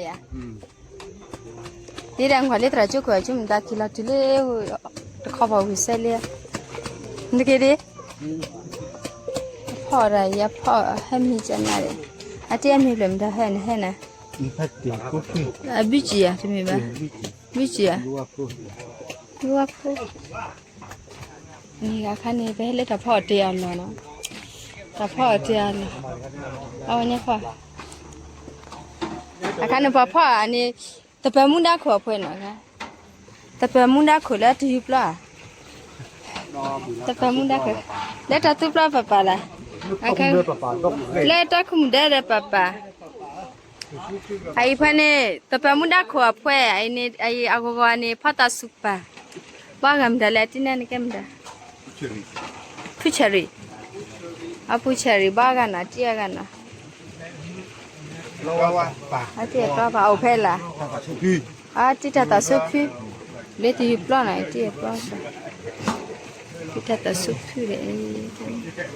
ယၤ, ဒ်ဒီး ကွၢ်လၢသရၣ်ကၠိခိၣ်အကၠိမတၤက့ၤလီၤတုၤလၢ တခီပှၤဝံၤစဲလံ, နတက့ၤဒ်, ဖီၣ်ဒၣ်ယၤဖီၣ်ဟဲမံၤကနၣ်ဒီး, အတအံၤမ့ၢ်ဘျဲၣ်မတၤဟဲနဟဲနၤ, အဘုကံယၤတမ့ၢ်ဘၣ်, ဘုကံယၤ, ဝဖိ န့ၣ်အခါန့ၣ် ပဟဲလၢတၢ်ဖီအီၣ်တ့ၢ်အလီၢ်နီၤ, တၢ်ဖီအီၣ်တ့ၢ်အလီၢ်, အဝဲန့ၣ်ဖီ, အခါန့ၣ်ပှၤဖီအီၣ်န့ၣ်, သပၢၤမူဒါခိၣ်အဖှဲနီၤ, သပၢၤမူဒါခိၣ်လၢတယူၤပျီဧါ, သပၢၤမူဒါခိၣ်, လၢတၢ်သူပျီပပၢ်လၢ်, လၢတၢ်ခိၣ်မူဒါဒီးပပၢ် အအံၤဖဲန့ၣ် သပၢၤမူဒါခိၣ်အဖှဲ, အအံၤအဂီၤဂီၤန့ၣ် ဖီသးစူၤပၢ်, ဘၣ်ဂၤမတၤလဲၣ် အတံၢ်န့ၣ်နကဲမတၤ, ဖုဆဲးရံၣ်, အဖုဆဲးရံၣ် ဘၣ်ဂၤနီၤ တံၢ်အဂၤနီၤ, အတံၢ်အပျီပၢ်အိၣ်ဖဲလၢ်, အတံၢ်တၢ်သးစူၤဖု, လၢတယူၤပျီနီၤ တံၢ်အပျီပၢ်, တံၢ်တၢ်သးစူၤဖုဒီး,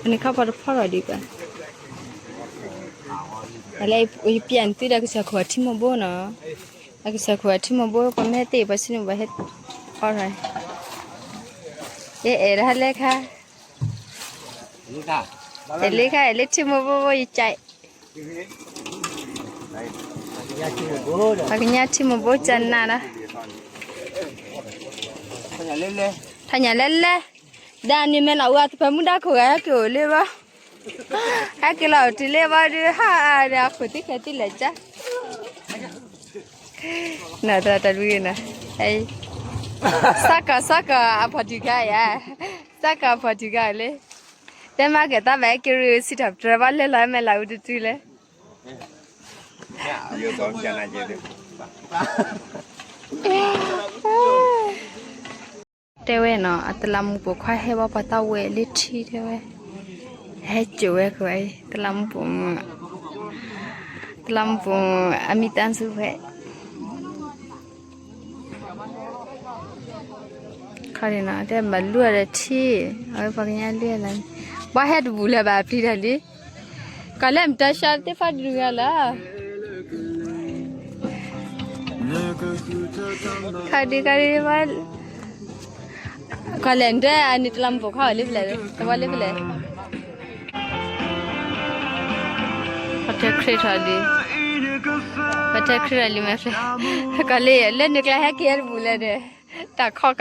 အန့ၣ်ခီဖီတဖီထီၣ်ဒံးဘၣ် အလဲၤယပျဲၢ်နသုဒီးကစၢ်ခိၣ်အထံမိၢ်ဘိနီၤ, အကစၢ်ခိၣ်အထံမိၢ်ဘိ ပမ့ၢ်ဟဲသ့ၣ်ပှၤဆ့န့ၣ် ပှၤဟဲဖီထီၣ်, ယအဲၣ်ဒိးဟဲလဲၤခါ, အဲၣ်လံခါ အဲၣ်လၢထံမိၢ်ဘိဘိယကဲ, ပှၤကညီထံမိၢ်ဘိကနၣ်ဒီး, ထညၣ်လဲၤလဲၤ, ဒ်န့ၣ်မ့ၢ်လီၤ အသပၢၤမူဒါခိၣ်ဂၤဟဲက့ၤအိၣ်လၢဘီ ဟဲက့ၤလီၤအိၣ်တုၤလၢဘီဒုး ဟးဒီးအခိၣ်သံခဲသံလဲၣ်ကါ, နသရၣ်တၢ်လွံၢ်ဂ့ၤနီၤ, စးကီးစးကီးအဖီၣ်တုၤခါယၤ, စးကီးအဖီၣ်တုၤခါလၢ, တဲမၤကဲၤသးဘၣ်ဟဲက့ၤရ့ၣ်စံးထီၣ်ပတြၢၤဘၣ်လဲၤလီၤမဲာ်လၢအူတတုၤလဲၣ် တဲဝဲနီၤ အတလးမူးပိာ်ခွါဟဲဘၣ်ပှၤသးဝဲလၢထံတဲဝဲ, ဟဲစိာ်ဝဲကဝဲအံၤ တလးမူးပိာ်မုၣ်, တလးမူးပိာ်မုၣ် အမံၤတၢ်စူၤဝဲ ခီဒံးနီၤ တဲဘၣ်လူအီၤဒီးထံ, အဝဲပှၤကညီလူအီၤလီၤ, ဘၣ်ဟဲတဘူးလၢၤဘၣ်ပျံၤတၢ်လံ, ကီၢ်လဲၣ်မတၤဆှၢသ့ၣ်ဖးဒုးဂၤလီၤ, ခီဒုးခီဒုးဘၣ်, ကီၢ်လဲၣ်နတဲအန့ၣ်တလးမူးပိာ်ခွါအီၤလၢဖဲလဲၣ်, တဝီလၢဖဲလဲၣ် ပှၤတဲခရံာ်ထီၣ်လံ, ပှၤတဲခရံာ်ထီၣ်လံမဲာ်ဖျဲၣ်, ကီၢ်လံ လၢနကျါဟဲက့ၤဟဲတဘူးလဲၣ်ဒီး, တၢ်ခီကးအခိၣ်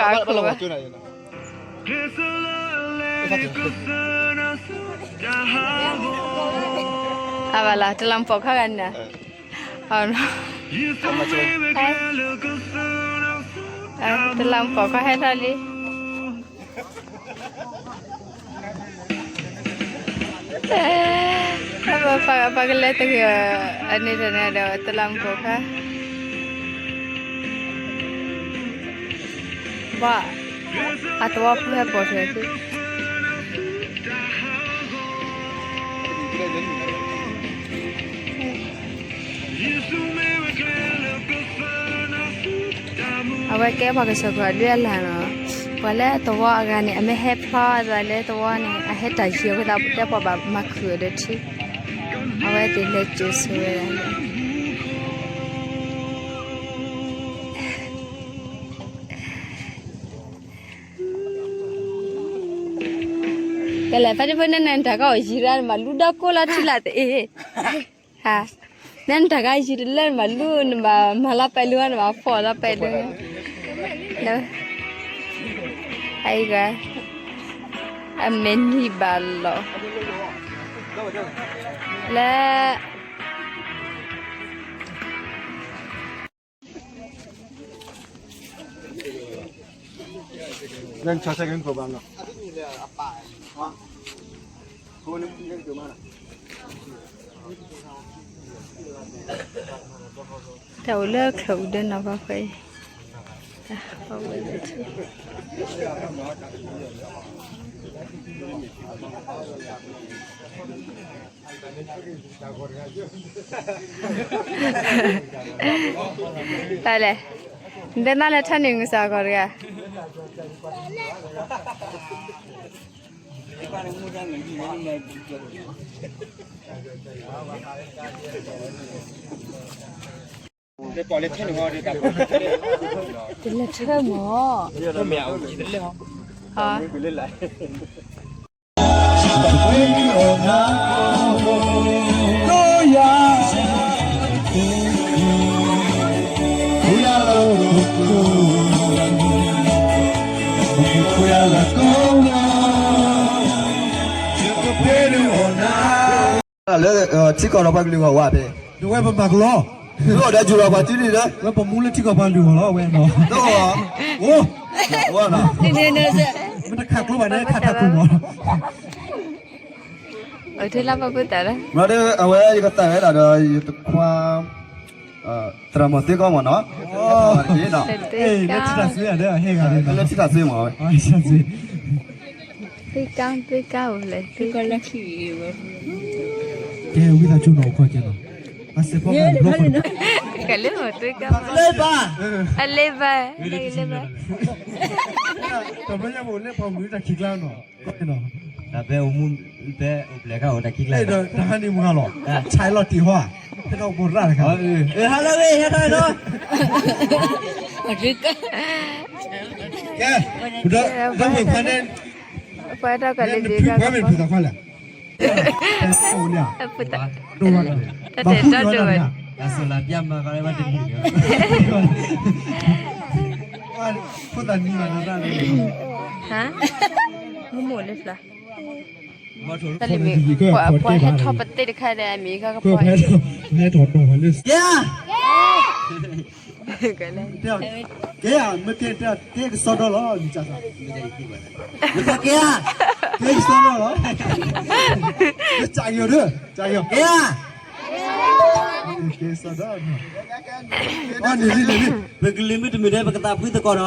ဘၣ်, အဘၣ်လီၤ တလးမူးပိာ်ခွါဂၤန့ၣ်, တလးမူးပိာ်ခွါဟဲထီၣ်လံ ပှၤကလဲၤတဂ့ၤ, အန့ၣ်တန့ၣ်ဒီး တလးမူးပိာ်ခွါ, ဘၣ်, အသဝီဖိဟဲပိာ်ထွဲသု အဝဲကဲပှၤကစၢၢ်ခိၣ်အဒုးအလၢ်နီၤ, ပှၤလၢသဝီအဂၤန့ၣ် အမ့ၢ်ဟဲဖျီသးလၢသဝီန့ၣ် အဟဲတၢ်ယံၤအဃိသတး တဲပှၤဘၣ်မၤခုၣ်အီၤဒီးထံ, အဝဲသ့ၣ်လဲၤစိာ်ဆိဝဲဒၣ် ကလဲၤဖဲတဖဲန့ၣ် နတၢ်ကအိၣ်ယံၤရၣ် နမၤလူဒီကိၢ်လီၤထံလၢတအ့ၣ်, ဟါ, နတၢ်ကယံၤတလၢနမၤလူ နမၤမၤလီၤပဲာ်လူ နမၤဖီၣ်လီၤပဲာ်လူ, အံၤဂၤ, အမဲာ်နံၤဘၣ်လီၤ, လၢ တၢ်အိၣ်လၢချၢၣ်အူဒၢနီၢ်ပှၤဃဲအံၤ, တၢ်ဝဲလၢထံ တၢ်လဲၣ်, နတဲနၤလဲၤထၢန့ၣ် မုၢ်စၢ်ဂီၤတဂၤ. တလဲၤထၢမၢ်, လၢထံကီၢ်ဒီးပှၤကလုာ်ဂီၢ်ဝါဖဲ ဒဝဲပမၤကလီ, ဒီးဒီးယူၤလီၤပှၤစုလံဒီး ဝဲပမူလၢထံကီၢ်ပှၤကလုာ်ဂီၢ်လီၤ ဝဲနီၤ, အိၣ်, မ့ၢ်တခးကျိဘၣ်န့ၣ် ခးထးခိၣ်မၢ်, အဝဲယကသးဝဲဒၣ်ဒီးယတခွါ သရၣ်မုၣ်သ့ကီမၢ်နီၤ, လၢထံထၣ်စ့ ဟဲဂၤန့ၣ်, သ့ကါသ့ကါအိၣ်လဲၣ်, ကဲဝံသးစူၤနီၤ အိၣ်ခီကဲနီၤ, အစဲးဖီကါတဘျီဃီ, ကလဲၤမၤသ့ကါ, အလဲၤဘၣ်, တဘျီညါပအိၣ်လၢပှၤမုၢ်တၢ်ခံးကျါနီၤ, တၢ်ဖဲအိၣ်မူ ဖဲအိၣ်ဖျဲၣ်ခါအိၣ်တၢ်ခံးကျါ, ဒီးတၢ်ဟးန့ၣ်မုၢ်ဂၤလီၤ, ဆဲးလီၤတ့ၢ်ဟီ, ဖဲထီၣ်ပိာ်ရၣ်တခါ, ဟးလီၤဝဲ ဟဲထီၣ်နီၤ, ကဲ, ဒီးမုၢ်ဖါန့ၣ် ပှၤမ့ၢ်ဖုသးခွါလဲၣ်, တၢ်တဲတီဒိၣ်ဘၣ်, တၢ်တဲတီဒိၣ်ဘၣ်, ဖိသၣ်နံၤဘၣ်နီၤတၢ်န့ၣ်, ဟါ, မ့ၢ်မိၢ်လၢဖျါ, တၢ်လံၤမ့ၢ်, ပှၤဟဲထီၣ်ပသ့ၣ်တခါဒီး အမံၤဂၤကပှၤ, ဟဲထီၣ်ဒီးလၢ ကဲ, ကဲ, မ့ၢ်ကဲတဲကစီဒီလီၤ, ကဲဧါ, ကဲကစီဒီလီၤ, ကဲဧါ, ကဲ, ကဲ, ပကလုာ်မ့ၢ်တမုာ်ဒီး ပကသးဖှံသကိးနီၤ.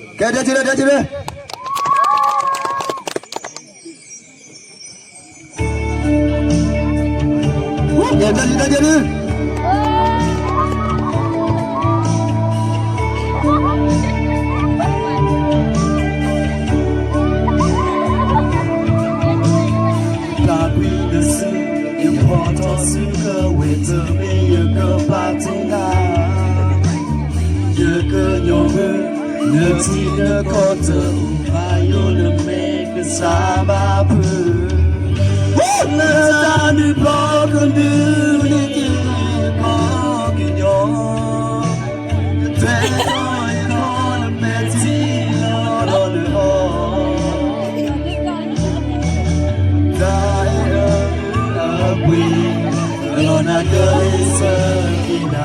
ကဲ, ဒဲက့ၤလၢ, ဒဲက့ၤလၢ, ကဲ, ဒဲက့ၤ, ဒဲက့ၤလၢ တၢ်ကွံနစု, ယဖီၣ်ထီၣ်စုကဝဲၤ တမ့ၢ်ယကပာ်တံၢ်နၤ, ယကညီၤမုၢ်, နထံနကီၢ်တအိၣ်ဘၣ် ယိာ်နမဲာ်ကစၢ်ဘၣ်ဖုး, လၢတၢ်နုၢ်ပျီကဒုးန့ၢ်က့ၤ ယကီၢ်ကညီ ကထွဲဒီးယခီၣ်လၢမဲာ်ထံလီၤဒီးနဟီၣ်, တၢ်အဲၣ်အၢအပှ့ၤ, အလီၤနၤကဟ့ၣ်ဆၢက့ၤနၤ,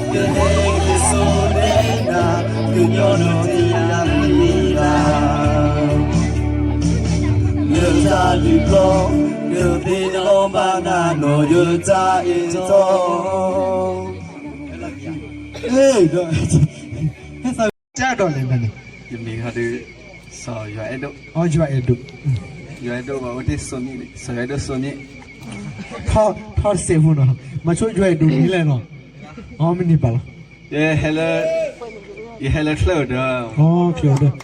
ကဟဲက့ၤစိာ်န့ၢ်နၤ, ကညီနီၢ်က့ၤယၤက့ၤနၤ, လၢတၢ်ဒုးဘျီ, ကသ့ၣ်နီၣ်ဘၣ်နၤနီၢ်ယတၢ်အ့ၣ်တီ ဒီး, ဟဲသးကၢ်ဒီးလဲၣ်န့ၣ်, ယမံၤဟီဒုး, စီၤယွၤအဲၣ်ဒိၣ်, ယွၤအဲၣ်ဒိၣ်ဘၣ်အိၣ်တ့ၢ်စိန့ၣ်, စီၤယွၤအဲၣ်ဒိၣ်စိန့ၣ်, ထီၣ်စဲးဖိနီၤ, မၤဆိယွၤအဲၣ်ဒိၣ်မံၤလဲၣ်နီၤ, အမ့ၢ်န့ၣ်ပာ်လီၤ, ယဟဲလၢ, ယဟဲလၢချၢၣ်အဒၢး, ချၢၣ်အဒၢး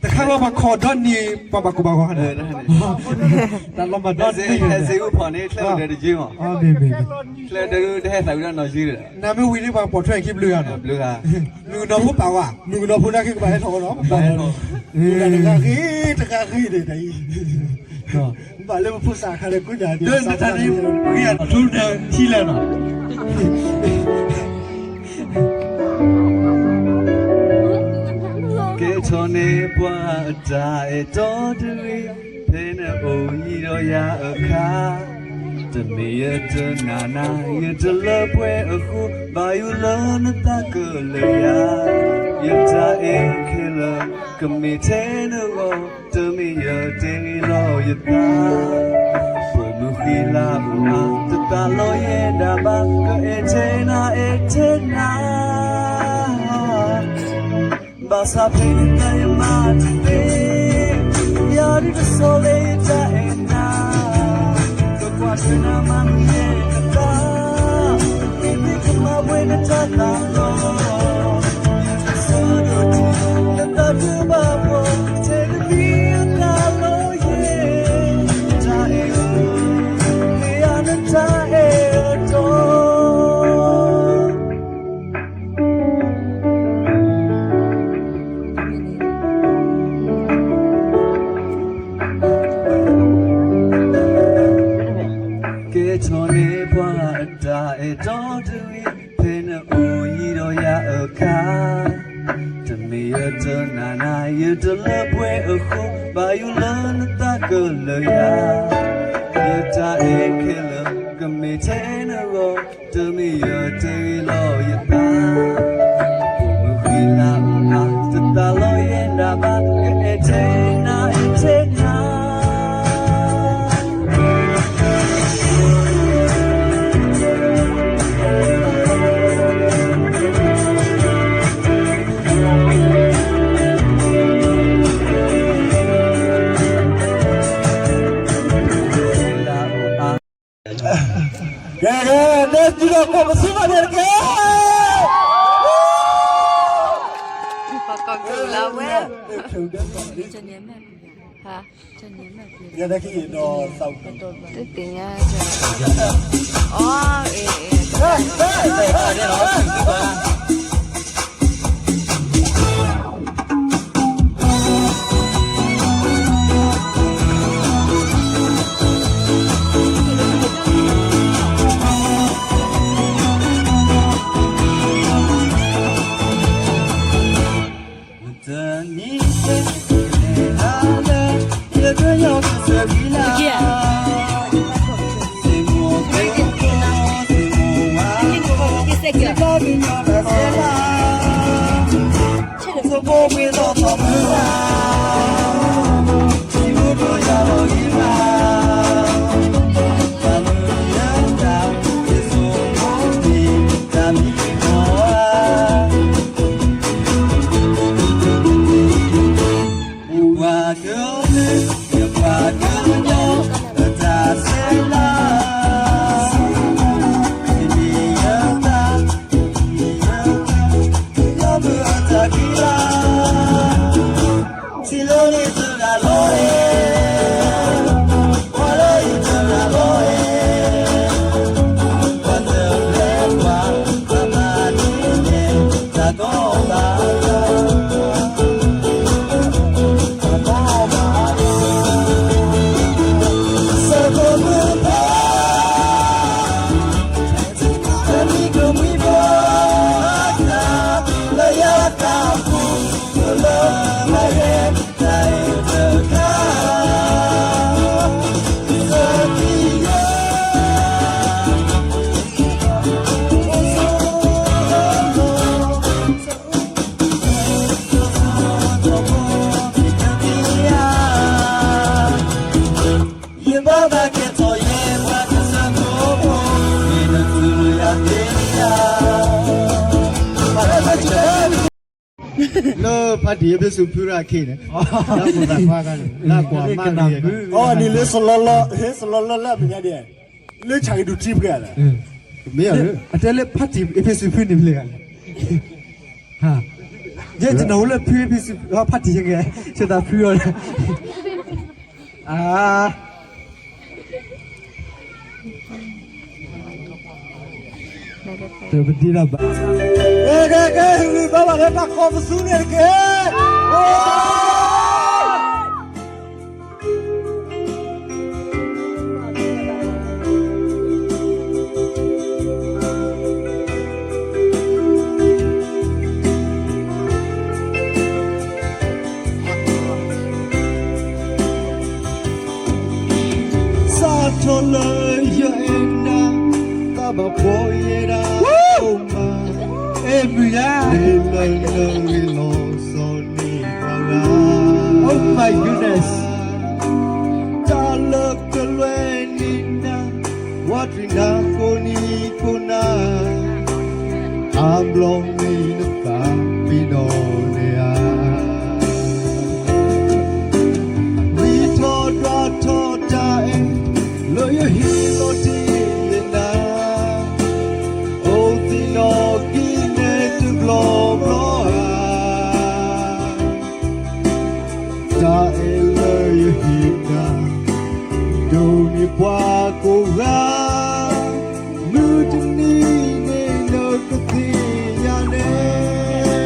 တခါလီၤပှၤခိးဒီနံၤ ပှၤဘၣ်ကိၢ်ဘၣ်ဂီၤ, တၢ်လီၤမၢ်ဒီနံၤ, ဟဲစ့အူဖီၣ်န့ၣ် ချၢၣ်အဒၢးတယုၢ်မး, ချၢၣ်အဒၢးတဟဲသးဝံၤဒီးနီၢ်ယုၢ်ဒီး, နမ့ၢ်ဝံၤန့ၣ်ပှၤပိာ်ထွဲခံဘျုးဂၤနီၤ, ဘျုးဂၤ, မုၣ်ကနီၤဖိပာ်ဝဲ, မုၣ်ကနီၤဖိတၢ်ခံကဘၣ်ဟဲထီၣ်ဝဲနီၤ, တဂၤဂ့ၤ, တဂၤဂ့ၤဒီးတၢ်အံၤ ဘၣ်လၢပဖိသၣ်ခါဒီးကိးညါဒ်တၢ်န့ၣ်, ထူဒီးထံလဲၣ်နီၤ, ကဲထီၣ်န့ၢ်ပှၤအတၢ်အဲၣ်တီတဂ့ၤ, ဖဲနအိၣ်ယံၤဒီးယၤအခါ, တမ့ၢ်ယတနာ်နၤ, ယတလၢပှဲၤအဃိ, ဘၣ်ယိၣ်လၢနသးကလၢယၤ, ယတၢ်အဲၣ်ခဲလၢာ်, ကမ့ၢ်ထဲနဂီၢ် တမ့ၢ်ယတ့လီၤယသး, ပှဲၤမုၢ်ဃံလၤအိၣ်အါ တသးလီၤယဲဒၣ်ဘၣ်, ကအဲၣ်ထဲနၤအဲၣ်ထဲနၤ, ဘၣ်ဆၣ်ဖဲနသးယမၤတသ့, ယၤဒုးတဆီၣ်လၢယတၢ်အဲၣ်နၤ, ကကွၢ်ထွဲနၤမၤနုၤယဲနသး, မ့ၢ်သ့ကမၤပှဲၤနတၢ်သးလီၤ ယကစၢ်ဒိးထံၣ် နသးဒုးဘၣ်ပှၤ ထဲတမံၤအသးလီၤယဲ တၢ်အဲၣ်ဧၢ ဒီတနံၤ ဖဲနအိၣ်ယံၤဒီးယၤအခါ, တမ့ၢ်ယတနာ်နၤ ယတလၢပှဲၤအဃိ, ဘၣ်ယိၣ်လၢနသးကလၢာ်ယၤ, ယတၢ်အဲၣ်ခဲလၢာ် ကမ့ၢ်ထဲနဂီၢ်, တမ့ၢ်ယတဂ့ၤလီၤယသး, ပိာ်မုၣ်ဃံလၤအိၣ်အါ တသးလီၤယဲၢ်နၤဘၣ်, ကအဲၣ်ထဲနၤ အဲၣ်ထဲနၤ ကဲ ကဲ ဒ်ဒီး ကီၢ်ပသူဘၣ်န့ၣ်တက့ၢ်. ကီၢ်ကီၢ်ကီၢ်လၢဝဲ ယဲဒၣ်က့ၤဒီး သ့ၣ်ညါ အီ အ့ အ့ တနံၤ ပှၤကလုာ် ပှၤကညီ အတၢ်ဆဲးလၤ တမ့ၢ်ယတၢ် တမ့ၢ်ယတၢ် လၢမုၢ်အတၢ်ခံလၤ ထံလီၤန့ၣ်တဂၤလီၤအံၤ ပှၤလၢအံၤတဂၤလီၤအံၤ ပှၤတလဲၤပှၤ ဘၣ်မၤန့ၢ်န့ၣ် တၢ်ကီဘၣ် တၢ်ကီဘၣ် စၢၤခိၣ်မုၣ်ဖး တမံၤကမှံဘၣ် တၢ်လၢယတၢ်ပူၤ လၢမဟဲ တၢ်အဲၣ်တခါ သကံယၤ ယဘၣ်သးကဲထီၣ်ယဲ ပှၤတစၢခိၣ်ဖိ မ့ၢ်တတုၤလၢယၤသ့ဧါ လၢဖါတံၢ်အ့ဖ့းစူးဖုရၣ်ခံန့ၣ် လၢအခိၣ်သးခွါခါန့ၣ် လၢအကွၢ်မးန့ၣ် အီၤန့ၣ်လၢစလီလီ ဟဲစလီလီလၢအမဲာ်ညါဒဲး လၢဆၣ်ကဒုးထံဖျဲးလၢ မ့ၢ်အီၤလၢ အတဲလၢဖါတံၢ်အ့ဖ့းစူးဖုန့ၣ်ဖျဲးဂၤလဲၣ် ယဲယနၢ်ဟူလၢဖုအ့ဖ့းစူး ဖါတံၢ်ယဲကဲ ဆၢသးဖုအီၤ အါ တပဒံးတၢ်ဘၣ် ကဲ ကဲ ကဲ ဟ့ၣ်ဂံၢ်ဘါဘၣ်လၢတၢ်ကီၢ်ပသူန့ၣ်တက့ၢ် စးထီၣ်လၢယအဲၣ်နၤ ဘၣ်ဘၣ်ဖှီၣ်ယဲဒၣ်အိၣ်မး အဲၣ်မုာ်ယါ မ့ၢ်လၢနဂ့ၢ်လီၤဆီန့ၣ်ပှၤဂၤ Oh my goodness တၢ်လၢကလွဲနံၤနၤ ဝးတရံးနၤကိးနံၤကိးနၤ အါဘျီမ့ၢ်နသး မ့ၢ်ဒီးနဧါ ဝံထီၣ်ဒွးထီၣ်တၢ်အဲၣ် လၢယဟ့ၣ်လီၤတ့ၢ်ယနၤ အိၣ်သ့ၣ်နီၣ်က့ၤနဲတဘျီဘျီဧါ တၢ်အဲၣ်လၢယဟ့ၣ်နၤ ဒိးန့ၢ်ပှၤကိးဂၤ မုၢ်တနံၤန့ၣ်နကသ့ၣ်ညါန့ၣ်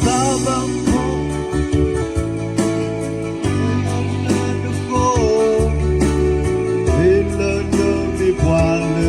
သးဘၣ်ဖှီၣ် လၢနကိး မ့ၢ်လၢနမ့ၢ်ပှၤလၢ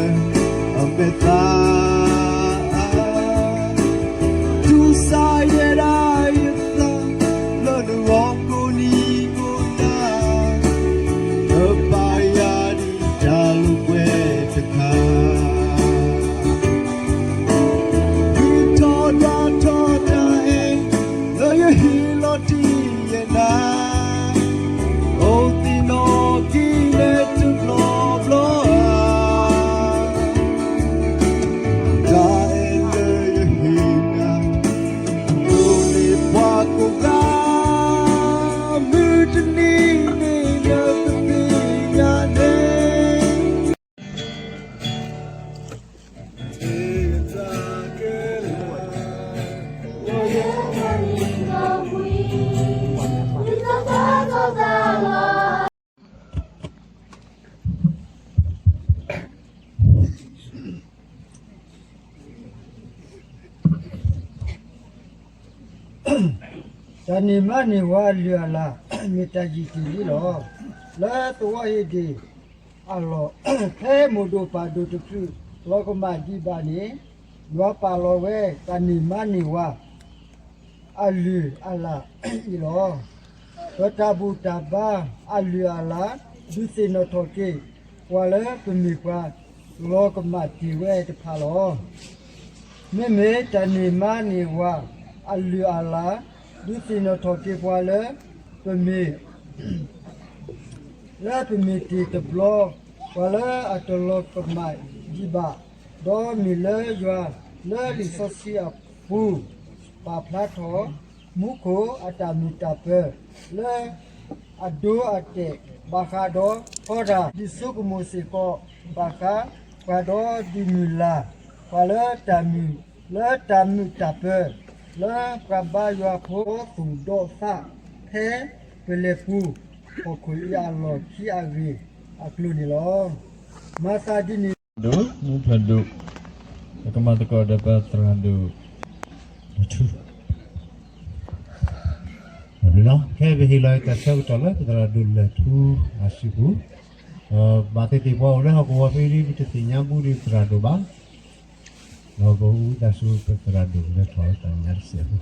တၢ်န့ၢ်မါန့ၢ်ဝၤအလုၢ်အလၢ် မ့ၢ်တၢ်ယံာ်တ့ၢ်လံလီၤ. လၢသဝီဟ့ၣ်ဒ့ၣ်အလီၢ်, ဖဲမိၢ်ဒိၣ်ပၢ်ဒိၣ်တဖု လီၤကမၣ်ဒံးဘၣ်န့ၣ်, ယွၤပာ်လီၤဝဲတၢ်န့ၢ်မါန့ၢ်ဝၤ အလုၢ်အလၢ်အံၤလီၤ. ပတၢ်ဘူၣ်တၢ်ဘါအလုၢ်အလၢ် ဒုးသ့ၣ်နီၣ်ထီၣ်က့ၤပှၤလၢပမ့ၢ်ပှၤ လီၤကမၣ်တ့ၢ်ဝဲတဖၣ်လီၤ. မ့မ့ၢ်တၢ်န့ၢ်မါန့ၢ်ဝၤအလုၢ်အလၢ် ဒုးသ့ၣ်နီၣ်ထီၣ်က့ၤပှၤလၢပမ့ၢ် လၢပမ့ၢ်တ့ၢ်တဘျီ ပှၤလၢအတလီၤကမၣ်ဒံးဘၣ်, ဒီးမ့ၢ်လၢယွၤလၢလံာ်စီဆှံအပူၤ ပာ်ဖျါထီၣ် မူခိၣ်အတၢ်မုာ်တၢ်ပၢၤ လၢအဒိအတဲာ်ဘၣ်ဃးဒီး ထီဒါ ဒ်ဆိကမိၣ်စ့ၢ်ကီး ဘၣ်ဃးပှၤဒီးဒုးမုၢ်လၢ် ပှၤလၢတၢ်မုာ် လၢတၢ်မုာ်တၢ်ပၢၤ လၢပှၤဘါယွၤဖိသူၣ်ဒီးသး ဖဲပလဲၤပူၤ ဟီၣ်ခိၣ်အံၤအလီၢ်ခံအဂ့ၢ်အကျိၤန့ၣ်လီၤ. မၤသးဒ်န့ၣ် ဒိၣ်မူဖျၢၣ်ဒိၣ် ကမၤသကိးဒီးပသရၣ်ဒိၣ် လၢထူ လီၤ. ခဲအံၤပဟ့ၣ်လီၤတၢ်ဆၢကတီၢ်လၢပသရၣ်ဒိၣ်လၢထူအစုပူၤ, ဒီးဘၣ်သ့ၣ်သ့ၣ်ပှၤအိၣ်လၢဟီၣ်ကဝီၤဖဲအံၤ ပတသ့ၣ်ညါဘူးဒီးပသရၣ်ဒိၣ်ဘၣ်, ဒီးပအူသးဆူပသရၣ်ဒိၣ်လၢထူအတၢ်ညါတစဲးဖိ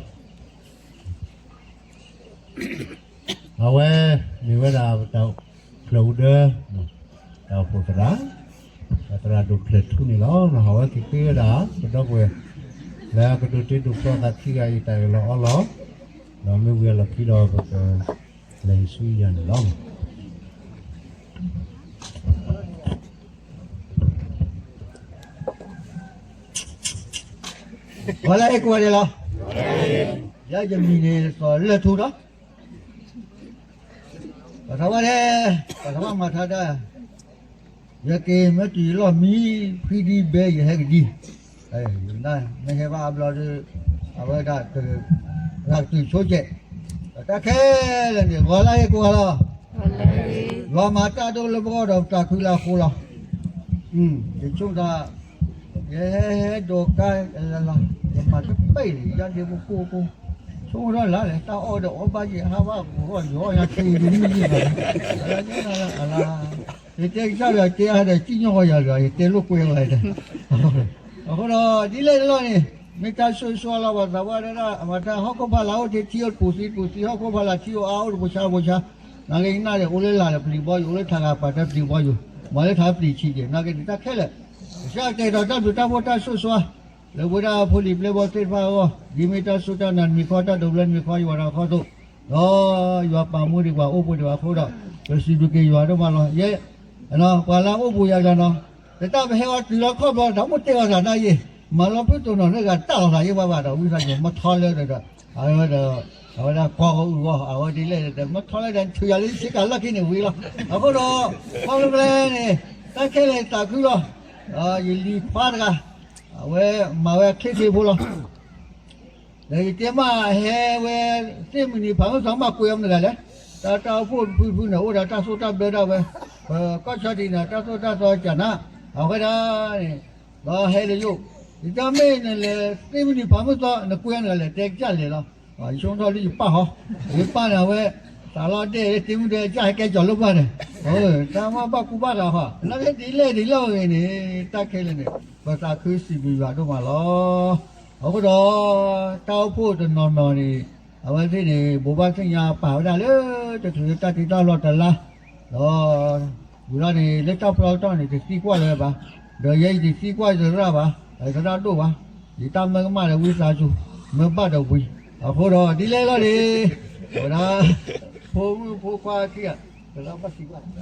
အဝဲမ့ၢ်ဝဲဒၣ်ပတၢ်ဖျၢၣ်အိၣ်ဒၢ တၢ်အိၣ်ဖှိၣ်သရၣ်, ပသရၣ်ဒိၣ်ဖျၢၣ်ထူန့ၣ်လီၤ. အဝဲက့ၤဃ့ဝဲဒၣ် ပဒီပုၢ်ဝဲၢ် လၢအကဒိးတ့ဒိးဖျီသးခံဂၤအံၤတၢ်အၢၣ်လီၤအီလီၤ, ဒီးမ့ၢ်ဝံၤအလီၢ်ခံဒီးပကလဲၤဆူယၤန့ၣ်လီၤ. ပှၤလၢဟဲကိးဂၤဒဲးလီၤ. ယဲယမံၤန့ၣ်စီၤလၢထူဒီး ပှၤထီၣ်ဝဲဒၣ် ပှၤထီၣ်ဝဲမၤထါဒၣ် ယက့ၤမ့ၢ်တုၤယလီၢ်မံ ဖှံဒံဘဲယဟဲကဒံ, မ့ၢ်ဟဲဘၣ်အဘျီဒီး အဝဲဒၣ် ရၤကတုၤဆိကဲး, တၢ်ခဲလၢာ်န့ၣ် ဂီၤလၢဟ့ၣ်ကိးဂၤလီၤ. ယွၤမၤတၢ်ဒိၣ်လၢပဂီၢ်ဒီးပတၢ်ခုလၢအဃိလီၤ. ယဆိကမိၣ် ယဟဲဒိးကါလၢလီၤ ယမၤတပ့ၢ်န့ၣ် ယၤဒ့ပကိၢ်ကိၢ် ဆိကမိၣ်ထီၣ်လၢ်လဲၣ် တၢ်အီၣ်ဒီးအီၣ်ဘၣ်ယဲၢ်ဟါဘၣ် ကီၢ်ယီၤယၤခဲအံၤဒ်မ့ၢ်ယဲၢ်ဘၣ်, အလါယဲၢ်လါလါ ယတဲကစၢ်ဒီးတဲအါဒီး စံၣ်ညီၣ်ဃီယၤဒီး ယတဲလိာ်ကွဲဝဲဒၣ်, အဃိဒီး ဒ်လဲၣ်တလီၢ်န့ၣ် မ့ၢ်တၢ်ဆိၣ်ဂ့ၤဆိၣ်ဝါလီၤ ပှၤသးပှၢ်ဒၣ် အဝဲတၢ်ဟီၣ်ခိၣ်ဖီလာ်အိၣ်တ့ၢ်ထံအိၣ်တပူၤသံတပူၤသံ ဟီၣ်ခိၣ်ဖီလာ်ထံအိၣ်အါအိၣ်တပူၤဆါတပူၤဆါ, နာ်က့နၣ်ဒီး အိၣ်လၢလာ်ဒီးပျံၤဘီယူၤ အိၣ်လၢထးဂၤပာ်တၢ်ပျံၤဘီယူၤ, မၤလၢထးပျံၤဆံးက့ၤ နာ်က့န့ၣ်တၢ်ခဲလၢာ်, ကစၢ်ကတဲာ်ကတီၤတၢ်ဘျုးတၢ်ဖှိၣ်တၢ်ဆိၣ်ဂ့ၤဆိၣ်ဝါ လၢပဝဲဒၣ်ဖိလံၤပျဲၢ်ဘီၣ်သ့ၣ်တဖၣ်အဂီၢ်, ဒ်မ့ၢ်တၢ်စူၢ်တၢ်နာ်နမံၤခီ တၢ်ဒိးဘျၢနမံၤခီ ယဝၤဒီးခီသိး, ဒီးယွၤပာ်မူဒံးပှၤအိၣ်ဘှံးဒံးပှၤအဃိဒီး, ပစံးဘျုးက့ၤယွၤဒိၣ်မးလီၤ. ယဲ, ပှၤလၢအအိၣ်ဘှံးယၤဒီးနီၤ, တၢ်ပဟဲအီၤတုၤလီၤခီၣ်ဘျီ တၢ်မိၣ်တဲအီၤသးဒၣ်ယဲ, မၤလီၤဖုတိၢ်နီၣ်လၢဂၤတၢ်လီၤသးယဲဘၣ်ဘၣ်ဒီး ဝံသးစူၤ မ့ၢ်ထီလၢဒီး အဝဲဒီး အဝဲဒၣ်ကီကအုၣ်အီၤ အဝဲဒ်လဲၣ်ဒီး မ့ၢ်ထီလၢဒီး ထုးယၤလၢယဆ့ကၤလီၢ်ခံန့ၣ်ဝံၤလီၤ. အဃိဒီး ခီဖျိလၢန့ၣ် တၢ်ခဲလၢာ်သးခုလီၤ. ယလံၤခွါတဂၤ အဝဲမၤဝဲချ့ချ့ဖိလီၤ. ဒီးယတဲမးဟဲဝဲ သ့ၣ်မုၢ်နံၤဖးမုၢ်သီမးကွဲးအီၤမနုၤဂၤလဲၣ်. တၢ်တၢ်အိၣ်ဖှိၣ်တဖုဖုန့ၣ် အိၣ်ဒီးတၢ်စိတၢ်ဘျၢဒၣ်ဝဲ, ပကီၢ်ဆီတံၢ်န့ၣ် တၢ်သိၣ်တၢ်သီကၢ်နၤ, အဝဲဒၣ်န့ၣ် ဒီးဟဲလၢယအိၣ်, ယတဲမ့ၢ်နလဲၤသ့ၣ်မုၢ်နံၤဖးမုၢ်သီ နကွဲးအီၤမနုၤဂၤလဲၣ် တဲကစၢ်လဲၤလီၤ. ယဆိကမိၣ်ထီၣ်လၢယပၢ်ဟီ, ယပၢ်န့ၣ် အဝဲ သးလီၤဒဲၣ်လၢသ့ၣ်မုၢ်ဒဲကစၢ်ဟဲကဲကၠီၤလိၣ်ဘၣ်န့ၣ်, တၢ်မၤဘၣ်ကူဘၣ်ဂာ်ဟီ, နာ်က့ဒ်လဲၣ်ဒ်လဲၣ်ဂ့ၤန့ၣ် တၢ်ခဲလၢာ်န့ၣ် ပသးခုစံးဘျုးယွၤဒိၣ်မးလီၤ. အဃိဒီး တၢ်အိၣ်ဖှိၣ်တနီၤနီၤန့ၣ် အဝဲသ့ၣ်န့ၣ် ဘိးဘၣ်သ့ၣ်ညါပာ်ဝဲဒၣ်လၢ တချုးလၢတၢ်တ့တၢ်လီၢ်တလါ, ဒီး ဝံၤလီၤန့ၣ် လၢတၢ်ပျီကတီၢ်န့ၣ် တသံကွၢ်လၢၤဘၣ်, ဒီးယဲယတသံကွၢ်ယသရၣ်ဘၣ်, ယသရၣ်ဒိၣ်ဘၣ်, ယတၢ်မၢကမၣ်ဒီးဝံသးစူၤ မၢဘၣ်ဒီးဝံၤ, အဃိဒီးဒ်လဲၣ်လီၤန့ၣ်, ဝဲဒၣ် ဖိမုၣ်ဖိခွါခံဂၤ ကလီၤဘၣ်သံကွၢ် သ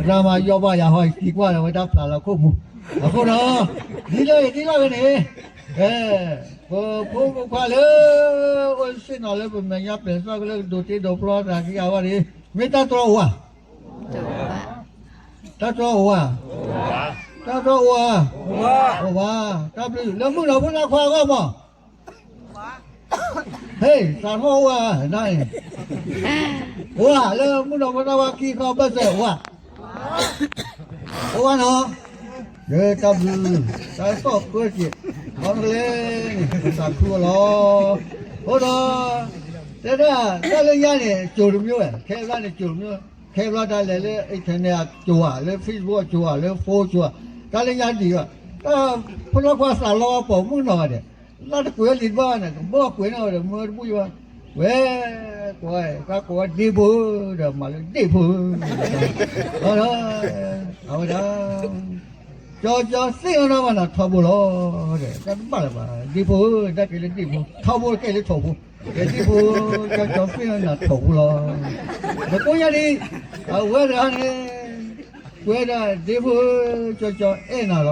ရၣ်မၤယီၢ်ဘၣ်ယၤဟီ ယသံကွၢ်ဒီးဝဲဒၣ်ဖျးလီၤခိၣ်မူ, အဃိဒီး ဒ်လဲၣ်ဒ်လဲၣ်ဂ့ၤန့ၣ်, ပဖိမုၣ်ဖိခွါလၢ အိၣ်ဆ့ၣ်နီၤလၢပမဲာ်ညါပျဲၢ်သီကလၢကဒိးတ့ဒိးဖျီသးခံဂၤဝဲန့ၣ် မ့ၢ်တၢ်တြီအိၣ်ဧါ, တၢ်တြီအိၣ်ဧါ, တၢ်တြီအိၣ်ဧါ, အိၣ်ဘၣ်, တၢ်ဘျုးလၢမုၣ်နီၢ်ဖိနၢ်ခွါအဂီၢ်မး ဟဲ သးထီၣ်အိၣ်ဧါ, အိၣ်ဧါ, လၢမုၣ်နီၢ်ဖိနၢ်ခွါခံခီဘၢၣ်စၢၤအိၣ်ဧါ, အိၣ်ဘၣ်နီၤ, တၢ်ဘျုး, တၢ်သီၣ်ဃၢက့ၤ, ဘၣ်မနုၤလဲၣ်န့ၣ် ပသးခုအီၤလီၤ. အဃိဒီး တဲဒၣ် တၢ်လၢညါန့ၣ် ကြိုတစ်မျိုးဝဲ, ခဲဘျီန့ၣ် ကြိုတစ်မျိုး, ခဲဘျီတၢ်လဲၤလၢ internet အကြိုဧါ, လၢ Facebook အကြိုဧါ, လၢ phone အကြိုဧါ, တၢ်လၢညါဒ်အံၤ, တၢ်ဖိလီၢ်ခွါသးလီၤပိာ်မုၣ်နီၢ်ဂၤဒဲး, လၢတကွဲးလံာ်တဘၣ်န့ၣ် ကဘီကွဲးန့ၢ်ဝဲဒီး မၢတဘူၣ်ယဘၣ်, ဝဲ ကွၢ် တၢ်ကိးဝဲဒ့ဖိဧၢ ဒီးမၤလၢဒ့ၣ်ဖိဧၢ, အဝဲဒၣ် ကၠီကၠီသ့ၣ်နီၣ်နီၣ်ဘၣ်နီၤ ထီဘိလီၤ, တၢ်တဘၣ်လၢၤဘၣ်, ဒ့ၣ်ဖိဧၢ တၢ်ကဲလၢဒ့ၣ်ဖိ, ထီဘိကဲလၢထိးဖိ, ကဲဒ့ၣ်ဖိ ကၠီကၠီသ့ၣ်နီၣ်နီၣ်ထိးဖိလီၤ. ဒီးကိးညါဒ် အဝဲတဂၤန့ၣ် ကွဲးဒၣ်ဒ့ၣ်ဖိဧၢ ကၠီကၠီအဲၣ်နၤလီၤ,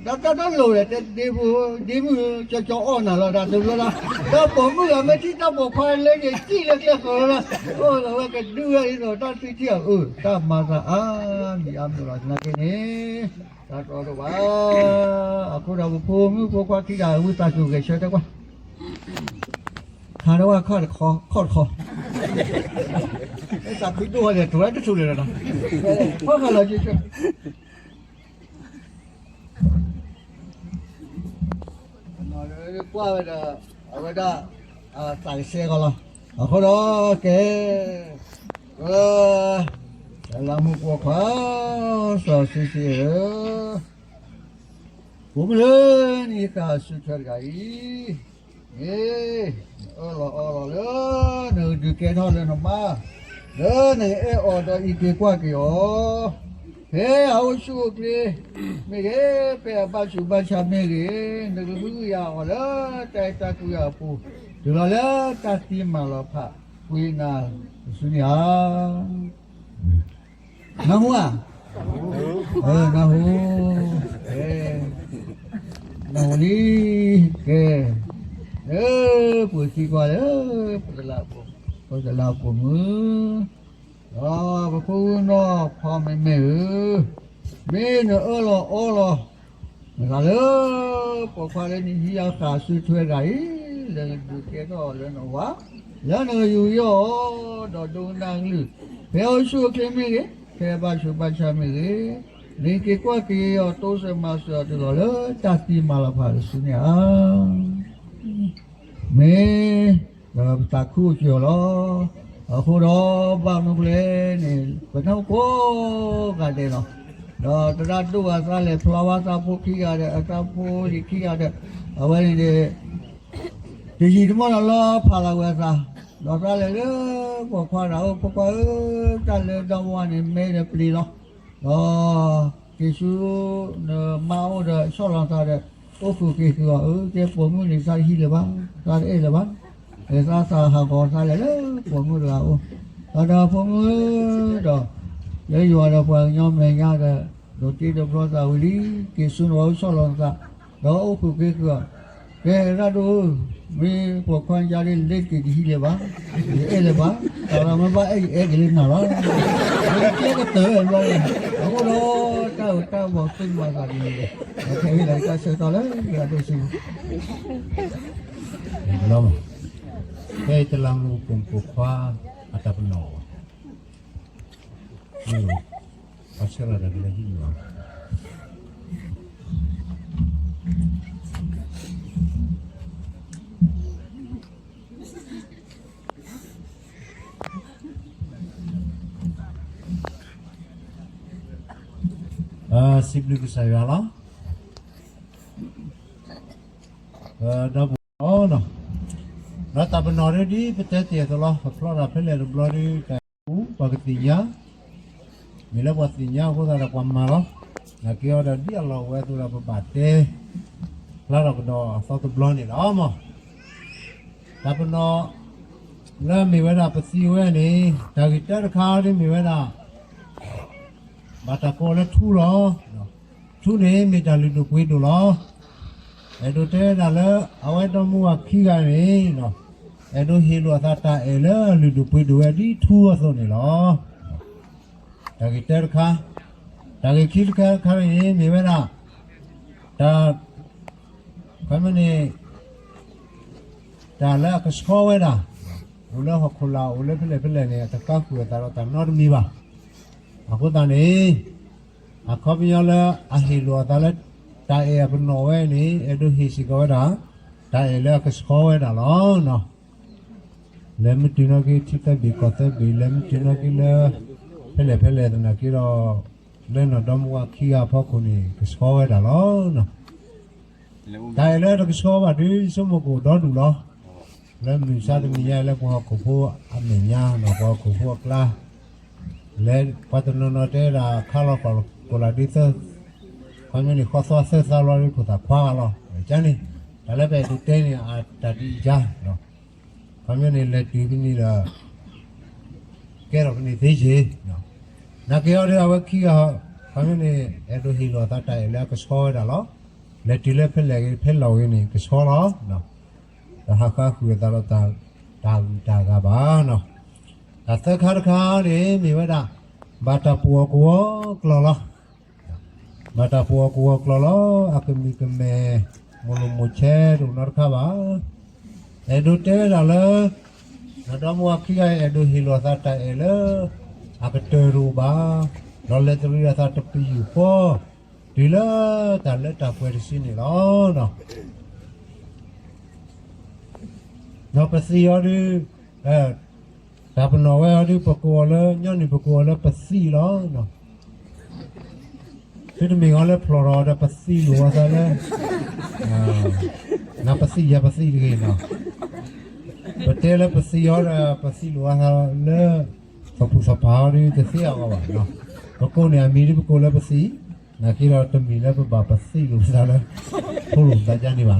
တၢ်တၢ်တလိၤဒီး တဲဒ့ၣ်ဖိဧၢ ဒ့ၣ်မုၣ်ဧၢ ကၠီကၠီအီၣ်နၤလီၤ, တၢ်တဘျီလီၤ, ဒီးပိာ်မုၣ်ဂၤမ့ၢ်ထံၣ်တၢ်ပိာ်ခွါလၢန့ၣ် စံၣ်လၢကျဲဃီလီၤ, အိၣ်ဒီးဝဲကဒုဝဲဒ်သိး တၢ်သံထံၣ်အအၢ တၢ်မၤသးအါမံၤအါမံၤလီၤ, သနာ်က့န့ၣ် တၢ်တီတဘၣ်, အဃိဒီးပဖိမုၣ်ဖိခွါခံဂၤ ဝံသးစူၤဂဲၤဆၢထၢၣ်ကွၢ် ခးဒီးဝဲခီၣ်တခီ, ခီၣ်တခီ, သးခုဒိၣ်ဝဲဒီး တဝဲတထူၣ်လၢၤဒီး, ခီၣ်ခါလီၤက့ၤဆၢ, ကွၢ်ဝဲဒီး အဝဲဒၣ် သးကဆှဲကီးလီၤ, အဃိဒီးကဲ ဝဲ တလးမူးပိာ်ခွါ စီၤစုစ့ဧၢ, ကိးမုၢ်လၢနံၣ်ဃၣ်အစုထွဲတဂၤအံၤ, န့ၣ် နအၢၣ်လီၤအီလီၤလၢ နကဒုးကဲထီၣ်လၢနမါ, လၢနကအဲၣ်အီၤဒီးအံးက့ၤကွၢ်က့ၤအီၤ, ဖဲအအိၣ်ဆူၣ်အိၣ်ချ့မ့ၢ်ဂ့ၤ, ဖဲအဘၣ်ဆူးဘၣ်ဆါမ့ၢ်ဂ့ၤ, နကဟုကယာ်အီၤလၢတၢ်အဲၣ်တၢ်ကွံအပူၤ, တုၤလီၤလၢတၢ်သံမၤလီၤဖးကွံာ်နၤတစုန့ၣ်ဧါ. နၢ်ဟူဧါ, နၢ်ဟူ, နၢ်ဟူလံ, ကဲ, လၢပှၤသံကွၢ်လၢ ပတလးပိာ်မုၣ်, ဒီးပဖိဝံၤနီၢ်ဖီမ့မ့ၢ်ဧၢ, မ့ၢ်နအၢၣ်လီၤအီလီၤ နသးလၢ ပိာ်ခွါလၢနဟံးအဃၣ်စုထွဲတဂၤအံၤ, လၢနဒုးကဲထီၣ်အီၤလၢနဝၤ, လၢနကယူးယီၣ်အီၤ, ဒီးဒိကနၣ်အကလုၢ်, ဖဲအအိၣ်ဆူၣ်အိၣ်ချ့မ့ၢ်ဂ့ၤ, ဖဲအဘၣ်ဆူးဘၣ်ဆါမ့ၢ်ဂ့ၤ, နက့ၤကွၢ်က့ၤအီၤ တိစၢၤမၤစၢၤအီၤ တုၤလီၤလၢတၢ်သံမၤလီၤဖးတစုန့ၣ်ဧါ. မ့ၢ် ဒီးပသးခုအိၣ်က့ၤအီၤလီၤ. အဃိဒီးဘၣ်မနုၤလဲၣ်န့ၣ် ပနၢ်ဟူကိးဂၤဒဲးလီၤ. ဒီးသရၣ်ဒိၣ်ဂၤသးလဲၤဖျါဝဲသးဖိခံဂၤဒီး အသးဖိလံၤခံဂၤဒီး အဝဲန့ၣ်န့ၣ် တယံာ်တမီၢ်ဒီးလီၤဖးလီၤဝဲအသး, ဒီးသးလဲၤလၢပိာ်ခွါဒီး အိၣ်ဖိခွါဧၢ, တၢ်လၢဒီမါန့ၣ် မဲဒီးပျံၤလီၤ. ဒီး က့ၤဆူ နမါအိၣ်ဒီး ဆီၣ်လီၤသးဒီး အိၣ်ဃုာ်က့ၤဃုာ်အီၤ, အၢ ကဲပိာ်မုၣ်န့ၣ် သးတဟံးလၢၤဘၣ်, သးတအဲၣ်လၢၤဘၣ်. သးသးဟးဂီၤသးလဲၤလၢပိာ်မုၣ်တဂၤအအိၣ်, ဒီးဖိမုၣ်ဒီး လၢယွၤဒီးပှၤကညီမဲာ်ညါဒီး ဒိးတ့ဒိးဖျီသးဝံၤလံ, က့ၤဆူနဝၤအိၣ်ဆီၣ်လီၤသး, ဒီးအိၣ်ဃုာ်က့ၤဃုာ်အီၤ, ကဲသရၣ်ဒိၣ်ဧၢ, မ့ၢ်ပိာ်ခွါယါဒ်လဲၣ်တက့ၤတဟံးလၢၤဘၣ်, ယအဲၣ်လၢၤဘၣ်, တၢ်လီၤမ့ၢ်ဘၣ်အဲၣ်ယအဲၣ်က့ၤလၢနၤလီၤ. မ့ၢ်တကျဲကတၢၢ်ဘျီန့ၣ်, အဃိဒီး တၢ်ဂီၤတၢ်ဘီၣ်သ့ၣ်မၤသးဒ်န့ၣ်ဒီး, ဒီးခဲအံၤလၢတၢ်ဆၢကတီၢ်လၢယွၤဒိၣ်ဆူ ဖဲတလးမူးပိာ်ခွါအတၢ်ပနီၣ်, ပှၤဆၢလီၤတၢ်ကလဲၤဟံၣ်န့ၣ်လီၤ. စံးဘျုးကစၢ်ယွၤလီၤ. ဒီးပနီၣ်, ဒီးတၢ်ပနီၣ်ဒ်ပတဲတ့ၢ်အသိးလီၤ, ပဖျီတၢ်ဖဲလဲၣ်တဘျီဒီး တၢ်ပူၤပှၤကသ့ၣ်ညါ, မ့ၢ်လၢပှၤသ့ၣ်ညါအဃိသတးဒီးပှၤမၤလီၤ. နာ်က့အီၤဒီးဒ်အလီၢ်အိၣ်ဝဲအသိးဒီးပဘၣ်တဲ ဖျါထီၣ်ကဒီးအသီတဘျီန့ၣ်လီၤမး. တၢ်ပနီၣ် လၢမ့ၢ်ဝဲဒၣ်ပသံဝဲန့ၣ် တၢ်ဂ့ၢ်တၢတခါဒ်မ့ၢ်ဝဲဒၣ် ဘၣ်တၢ်ကိးလၢထူလီၤ. ထူန့ၣ်မ့ၢ်တၢ်လုၢ်ဒိၣ်ပှ့ၤဒိၣ်လီၤ. အဲၣ်ဒိးတဲဒၣ်လၢ အဝဲဒီမါဝၤခံဂၤန့ၣ် အဲၣ်ဒိးဟ့ၣ်လိာ်အသးတၢ်အဲၣ်လၢလုၢ်ဒိၣ်ပှ့ၤဒိၣ်ဝဲဒ်ထူအသိးန့ၣ်လီၤ. တၢ်ဂ့ၢ်တၢတခါ, တၢ်ဂ့ၢ်ခံတခါတခါန့ၣ် မ့ၢ်ဝဲဒၣ် တၢ် ခီမ့ၢ်န့ၣ် တၢ်လၢအကဆှီဝဲဒၣ် အိၣ်လၢဟီၣ်ခိၣ်လာ် အိၣ်လၢဖဲလဲၣ်ဖဲလဲၣ်န့ၣ် အတကါဃုာ်အသးဒီးတၢ်နီတမံၤဘၣ်. အဃိသတးန့ၣ် အခီပညီလၢအဟ့ၣ်လိာ်အသးလၢ တၢ်အဲၣ်အပနီၣ်ဝဲန့ၣ် အဲၣ်ဒိးဟ့ၣ်စ့ၢ်ကီးဝဲဒၣ် တၢ်အဲၣ်လၢအကဆှီဝဲဒၣ်လီၤ. လဲၤမ့ၢ်တုၤနီၣ်က့ၤထံသၢဘ့ၣ်ကီၢ်သၢဘ့ၣ်, လဲၤမ့ၢ်တုၤနီၣ်က့ၤလၢ ဖဲလဲၣ်ဖဲလဲၣ်သနာ်က့ဒီး လၢနီၢ်ဒီမါဝၤခံဂၤအဖီခိၣ်န့ၣ် ကဆှီဝဲဒၣ်လီၤ. တၢ်အဲၣ်လၢတကဆှီဘၣ်ဒီး ဆိကမိၣ်ကအိၣ်ဒီဒူၣ်လီၤ. လၢမုၢ်မဆါတနံၤညါလၢပှၤဟီၣ်ခိၣ်ဖိအမဲာ်ညါ ဒီးပှၤဟီၣ်ခိၣ်ဖိအကျါ လဲၤပှၤတနီၤနီၤတဲဒၣ်ခါလီၤခီၣ်ကိၣ်လၢဒ်သၢ ခီမ့ၢ်န့ၣ် ဃီသွါသၢသါလီၤဒီး ဖိသၣ်ခွါဂၤလီၤ. ကန့ၣ် တၢ်လၢပအဲၣ်ဒိးတဲန့ၣ် အတၢ်ဒ်အံၤကါ ခီမ့ၢ်န့ၣ် လဲၤတုၤဖဲန့ၣ်ဒီး ကဲထီၣ်ဖဲန့ၣ်သ့ယ့ၢ် နာ်က့အီၤဒီး အဝဲခံဂၤ ခီမ့ၢ်န့ၣ် အဲၣ်ဒိးဟ့ၣ်လီၤအသးတၢ်အဲၣ်လၢအကဆှီဝဲဒၣ်လီၤ. လဲၤတုၤလၢဖဲလဲၣ်ဂ့ၤ ဖဲလီၢ်ဂ့ၤန့ၣ် ကဆှီလီၤ. တဟးဃါဃုာ်အသးဒီးတၢ်ဂုၤတၢ်ဂၤဘၣ်. တၢ်သၢခါတခါန့ၣ် မ့ၢ်ဝဲဒၣ် ဘၣ်တၢ်ပှီၢ်အီၤကဝီၤကျီၢ်လီၤ. ဘၣ်တၢ်ပှီၢ်အီၤကဝီၤကျီၢ်လီၤ. အကမံၤကမဲာ် မိၢ်လိာ်မိၢ်ဆဲးတအိၣ်နီတခါဘၣ်. အဲၣ်ဒိးတဲဝဲဒၣ်လၢ နီၢ်ဒီမါဝၤခံဂၤအံၤ အဲၣ်ဒိးဟ့ၣ်လီၤသးတၢ်အဲၣ်လၢ အကတၢၢ်တအိၣ်ဘၣ်, ဒီးလဲၤတရံးအသးတပယူာ်ဃီ တုၤလၢတၢ်လၢတၢ်ပှဲၤတစုန့ၣ်လီၤ. ဒီးပသံၣ်အီၤဒုး တၢ်ပနီၣ်ဝဲအီၤဒုး ပကိးအီၤလၢ ညီနုၢ်ပကိးအီၤလၢပသံၣ်လီၤ. သုတမ့ၢ်အီၤလၢဖျိးထီၣ်ဒီး ပသံၣ်လိာ်အသးလၢ နပသံၣ်ယပသံၣ်တဂ့ၤနီၤ. ပတဲလၢပသံၣ်အီၤဒီး ပသံၣ်လိာ်အသးလၢ သပူၤသပၢ်အီၤဒုး တသ့အဂီၢ်ဘၣ်နီၤ. ပကိးန့ၢ်အမံၤဒုး ပကိးလၢပသံၣ်, နာ်က့ဒီးတမ့ၢ်လၢပဘၣ်ပသံၣ်လိာ်ပသးလၢ ထိလိာ်ပသးဒ်န့ၣ်ဘၣ်နီၤ.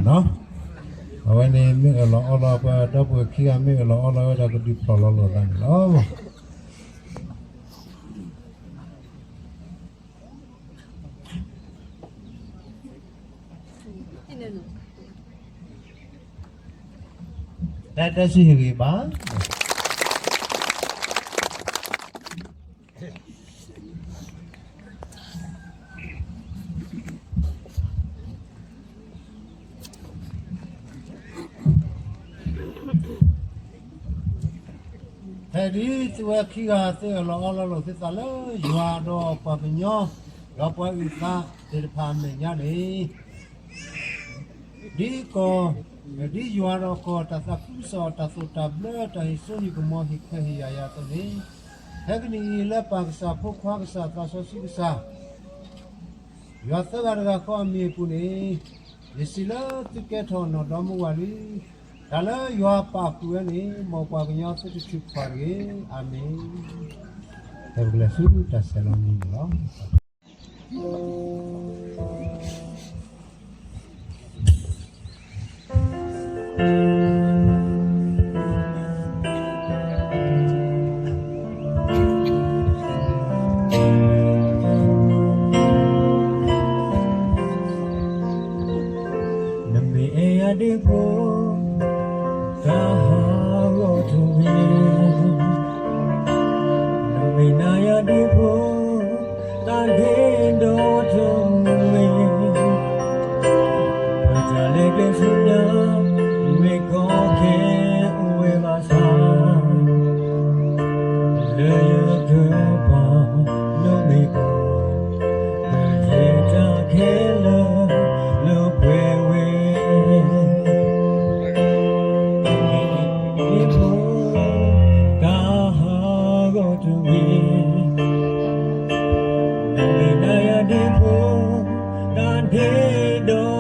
အဝဲန့ၣ်မ့ၢ်အၢၣ်လီၤအီလီၤ ပဒီပုၢ်ဝဲၢ်ခံဂၤမ့ၢ်အၢၣ်လီၤအီလီၤဝဲဒၣ် ကဒုးဖျိးလီၤလိာ်သးန့ၣ်လီၤ. တၢ်တဲဆူဟ့ၣ်ဂ့ၤဘၣ်. ဖဲဒ်သုဝဲခံဂၤသုအၢၣ်လီၤအီလီၤလိာ်သုသးလၢယွၤဒီးပှၤကညီ ဒီးပှၤအုၣ်သးသ့ၣ်တဖၣ်အမဲာ်ညါန့ၣ် ဒ်ကီၢ်, ဒ်ယွၤဒီးကီၢ်တၢ်သးခုကစီၣ် တၢ်သိၣ်တၢ်ဘျၢ တၢ်ဟ့ၣ်စိဟ့ၣ်ကမီၤ ဟ့ၣ်ခွဲးဟ့ၣ်ယာ်ယၤအသိးန့ၣ်, ဖဲကနံၣ်အံၤလၢပၢ်ကစၢ် ဖိခွါကစၢ် သးစီဆှံကစၢ် ယွၤသၢဂၤတဂၤဃီအမံၤအပူၤန့ၣ်, ယစံးလၢသုကဲထီၣ်နီၢ်ဒီမါဝၤလံ, တၢ်လၢယွၤပာ်ဃုာ်ဝဲန့ၣ် မ်ပှၤကညီသုတထုးဖးတဂ့ၤ. အၤမ့ၣ်. ပကလဲၤဆူတၢ်ဆဲးလီၤနံၤန့ၣ်လီၤ. နမ့ၢ်အဲၣ်ယၤဒ်ဖိ, တၢ်ဟးဂီၤတဂ့ၤ, နမ့ၢ်နာ်ယၤဒ်ဖိ, တၢ်ဒ့ဒီတဂ့ၤ, ပတၢ်လဲၤကျဲဆူညါ မ့ၢ်ကီခဲအိၣ်ဝဲဘၣ်ဆၣ် လၢယကဘၣ်နီၣ်မ့ၢ်အိၣ်, ကယဲၢ်တၢ်ခဲလၢာ်လၢပှဲၤဝဲ ဒ်ဖိ, တၢ်ဟးဂီၤတဂ့ၤ, နမ့ၢ်နာ်ယၤဒ်ဖိ, တၢ်ဒ့ဒီတဂ့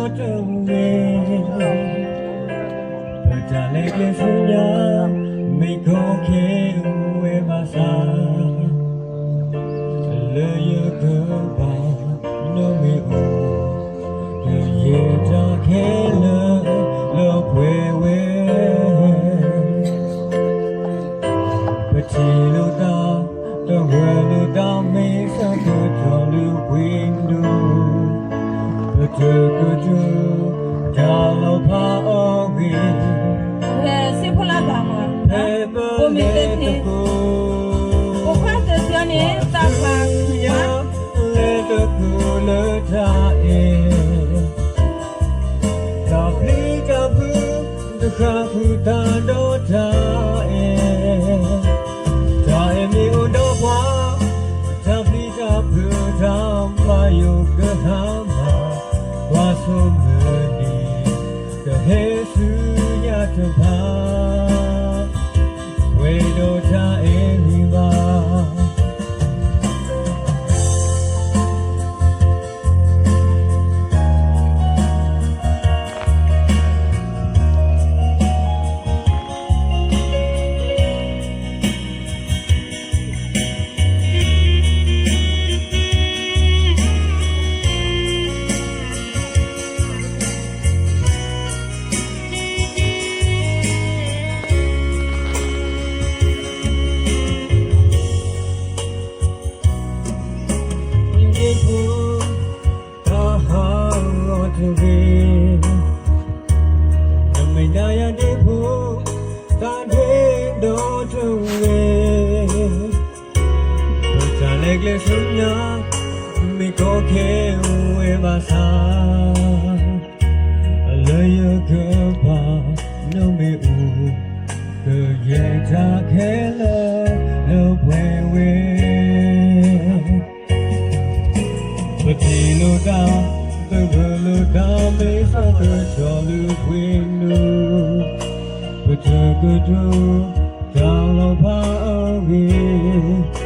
ၤ, ပတၢ်လဲၤကျဲဆူညါ မ့ၢ်ကီခဲအိၣ်ဝဲဘၣ်ဆၣ် လၢယကဘၣ်နီၣ်မ့ၢ်အိၣ်, ကယဲၢ်တၢ်ခဲလၢာ်လၢပှဲၤဝဲ ပထံၣ်လိာ်သး, တဂၢၢ်လိာ်သး မ့ၢ်ဆၢကတီၢ်လၢပှ့ၤဒိၣ်, ပတကတိၤ တၢ်လီၤဖးအဂ့ၢ်, ဖဲပလဲၤသကိး, ပခွါသ့ၣ်သ့ၣ်န့ၣ် တၢ်ပာ် လဲၤသကိးလၢတၢ်အဲၣ်, တၢ်ပျံၤတၢ်ဖုး တဃၣ်ဃုာ်တၢ်ဒီးတၢ်အဲၣ်, တၢ်အဲၣ်မ့ၢ်အိၣ်ဒီးပှၤ, တၢ်ပျံၤတၢ်ဖုး တၢ်ဘၣ်ယိၣ်ကဟါမၢ်, ပှၤ မ့ၢ်ကီခဲအိၣ်ဝဲဘၣ်ဆၣ်, လၢယကပၤနီၣ်မ့ၣ်အူ, ကယဲၢ်တၢ်ခဲလၢာ်လၢပှဲၤဝဲ, ပထံၣ်လိာ်တၢ်, ပမုၢ်လိာ်တၢ်မ့ၢ်သးကတီၢ်လၢပှဲၤနုာ်, ပတကတိၤတၢ်လီၤဖးအဂ့ၢ်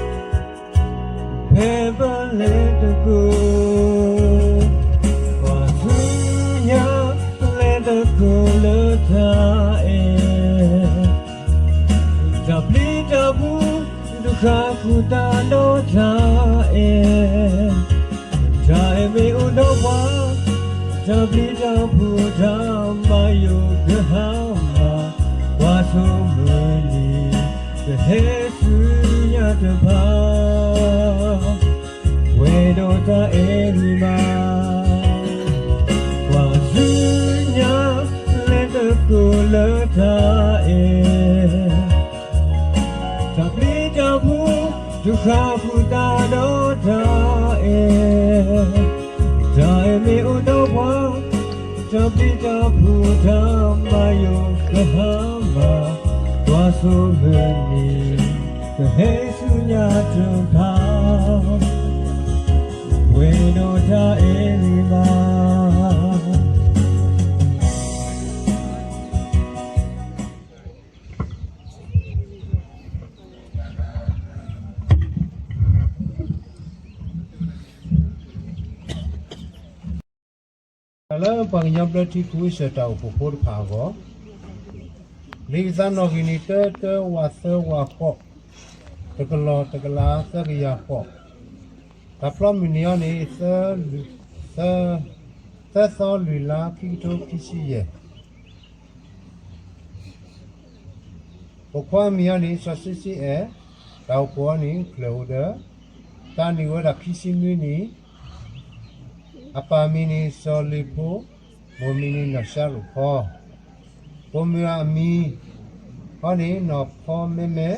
ဖဲပလဲၤသကိး, ပှၤဆူညါလဲၤသကိးလၢတၢ်အဲၣ်, တၢ်ပျံၤတၢ်ဖုး တဃၣ်ဃုာ်သးဒီးတၢ်အဲၣ်, တၢ်အဲၣ်မ့ၢ်အိၣ်ဒီးပှၤ, တၢ်ပျံၤတၢ်ဖုးတၢ်မၤယိာ်ကဟါမၢ်, ပှၤဆိၣ်မုၢ်နံၤ ကဟဲဆူညါတဖၣ် ပှဲၤဒီးတၢ်အဲၣ်ဂံၢ်ဘါ, ပှၤဆူညါလဲၤသကိးလၢတၢ်အဲၣ်, တၢ်ပျံၤတၢ်ဖုး တဃၣ်ဃုာ်သးဒီးတၢ်အဲၣ်, တၢ်အဲၣ်မ့ၢ်အိၣ်ဒီးပှၤ, တၢ်ပျံၤတၢ်ဖုးတၢ်မၤယိာ်ကဟါမၢ်, ပှၤဆိၣ်မုၢ်နံၤ ကဟဲဆူညါတဖၣ် ပှဲၤဒီးတၢ်အဲၣ်ဂံၢ်ဘါ. လၢပှၤကညီဘျၢထံခဝ့ၡၢၣ်တၢ်အိၣ်ဖှိၣ်ဖိတဖၣ်အဂီၢ်, လံာ်ကသးနီၣ်ဂံၢ်နံၤ တၢတၢ ဝးသၢ ဝးဃိး, တကလီၢ်တကလး သၢကယၤဃိး, တၢ်ဖျီမုၢ်နံၤအံၤန့ၣ် သၢသီလွံၢ်လါ ခံကထိခံဆံယဲၢ် ပိာ်ခွါအမံၤအံၤန့ၣ် စီၤစ့စ့အဲၣ်, တၢ်အိၣ်ဖှိၣ်အံၤန့ၣ် ကျၢၢ်အိၣ်ဒၢ, သးနံၣ်အိၣ်ဝဲဒၣ်ခံဆံနွံနံၣ်, အပၢ်မံၤန့ၣ် စီၤလ့ၤဖိ, မိၢ်မံၤန့ၣ်နီၢ်ဆါရိၣ်ဖီ, ပိာ်မုၣ်အမံၤအံၤန့ၣ် နီၢ်ဖီမဲမဲ,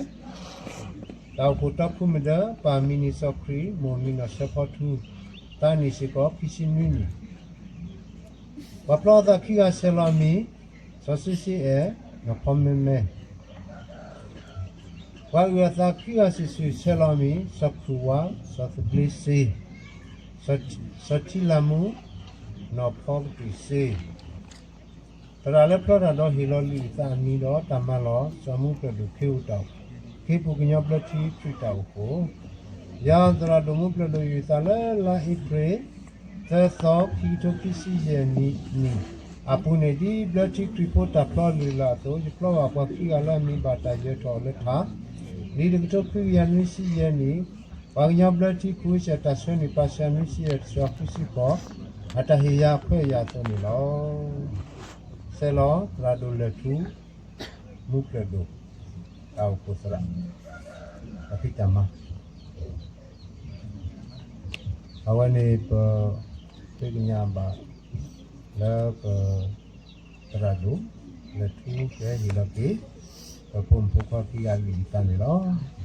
တၢ်အိၣ်ဖှိၣ်တီဖုမဒၢ, ပၢ်မံၤန့ၣ်စီၤခရံာ်, မိၢ်မံၤနီၢ်ဆၢဖီထူ, သးနံၣ်စ့ၢ်ကီးခံဆံနွံနံၣ် ပှၤဖျီအသးခံဂၤဆဲးလီၤအမံၤ, စီၤစ့စ့အဲၣ်, နီၢ်ဖီမဲမဲ, ပှၤအုၣ်အသးခံဂၤစုာ်စုာ်ဆဲးလီၤအမံၤ, စီၤခူၣ်ဝါ, စီၤသဘျ့စ့, စီၤထံလၤမူ, နီၢ်ဖီကတုၢ်စ့ သရၣ်လၢဖျီတၢ်ဒီးဟ့ၣ်လီၤလံာ်အုၣ်သးအမံၤဒီးတၢ်မၤလီၢ်, စီၤမူဖျၢၣ်ဒိၣ်ခ့အိၣ်တၢ်အိၣ်ဖှိၣ်, ခ့ပူၤကညီဘျၢထံခရံာ်တၢ်အိၣ်ဖှိၣ်, ယၤသရၣ်ဒိၣ်မူဖျၢၣ်ဒိၣ်ယုၢ်သးလၢလါအ့ဖြ့ၣ် သၢသီ ခံကထိခံဆံယဲၢ်နံၣ်အပူၤန့ၣ် ဒ်ဘျၢထံခရံာ်ဖိတၢ်ဖျီလုၢ်လၢ်အသိး ယဖျီဘၣ်ပှၤခံဂၤလၢအမံၤဘၣ်တၢ်ယၢၤထီၣ်အီၤလၢထး, လံာ်တကထိခွံကယၤနွံဆံယဲၢ်နံၣ်, ပှၤကညီဘျၢထံခဝ့ၡၢၣ်တၢ်ဆှၢန့ၢ်ပာ်စၢၤနွံဆံယဲၢ်တဆှီဃုဆံဃိး, အတၢ်ဟ့ၣ်ယၤအခွဲးယာ်အသိးန့ၣ်လီၤ. ဆဲးလီၤသရၣ်ဒိၣ်လဲၤထူ မူဖျၢၣ်ဒိၣ်, တၢ်အိၣ်ဖှိၣ်သရၣ်, တၢ်ဖံးတၢ်မၤ အဝဲန့ၣ်ပဃ့ကညးဘၣ်လၢပသရၣ်ဒိၣ်လဲၤထူကဟဲဟ့ၣ်လီၤက့ၤ ပဖိမုၣ်ဖိခွါခံဂၤအလုၢ်အသးန့ၣ်လီၤ.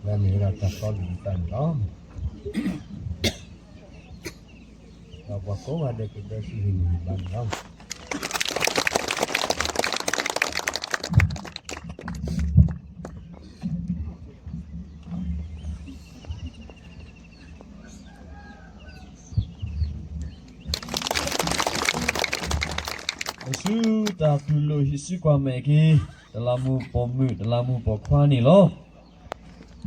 လၢအမ့ၢ်ဝဲဒၣ်တၢ်ဖျီလုၢ်အသးန့ၣ်လီၤ. ဒီးပှၤကိးဂၤဒဲးကဒၢဆူဟံၣ်န့ၣ်ဘၣ်န့ၣ်လီၤ. ဆူတၢ်တူၢ်လိာ်ဟံးစုကွၢ်မဲာ်က့ၤ တလးမူးပိာ်မုၣ် တလးမူးပိာ်ခွါန့ၣ်လီၤ.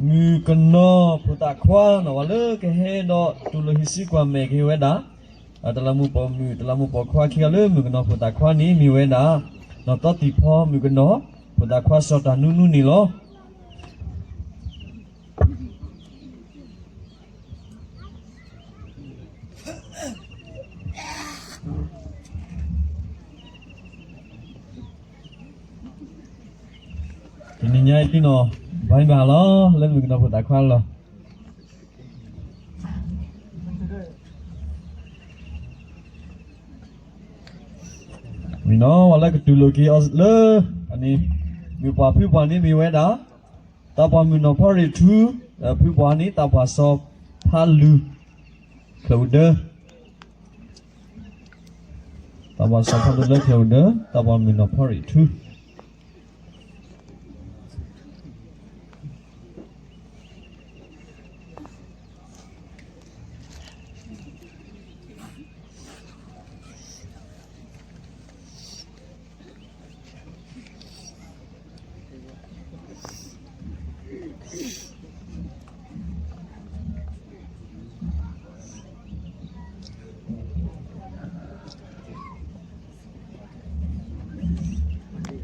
မုၣ်ကနီၤဖိသၣ်ခွါန့ၣ် ပှၤလၢကဟဲဒီးတူၢ်လိာ်ဟံးစုကွၢ်မဲာ်က့ၤဝဲဒၣ် တလးမူးပိာ်မုၣ် တလးမူးပိာ်ခွါခံဂၤလၢမုၣ်ကနီၤဖိသၣ်ခွါန့ၣ် မ့ၢ်ဝဲဒၣ် နီၢ်သီသံၣ်ဖီ မုၣ်ကနီၤဖိသၣ်ခွါစီၤတၢ်နူနူန့ၣ်လီၤ. တနံၤညါအံၤနီၤ ဘၣ်ဘၣ်လီၤ လၢမုၣ်ကနီၤဖိသၣ်ခွါလီၤ. မ့ၢ်နီၤ ပှၤလၢကတူၢ်လိာ်က့ၤအီၤလၢ အန့ၣ် မ့ၢ်ပှၤဖုပှၢ်န့ၣ်မ့ၢ်ဝဲဒၣ် သးပှၢ်မုၣ်နီၢ်ဖီရ့ၣ်ထူ ဖုပှၢ်န့ၣ် သးပှၢ်စီၤ ဖးလူၤ ချၢးဝံၤဒၢ, သးပှၢ်စီၤဖးဒိၣ်လၢချၢးဝံၤဒၢ, သးပှၢ်မုၢ်နီၢ်ဖီရံးထူ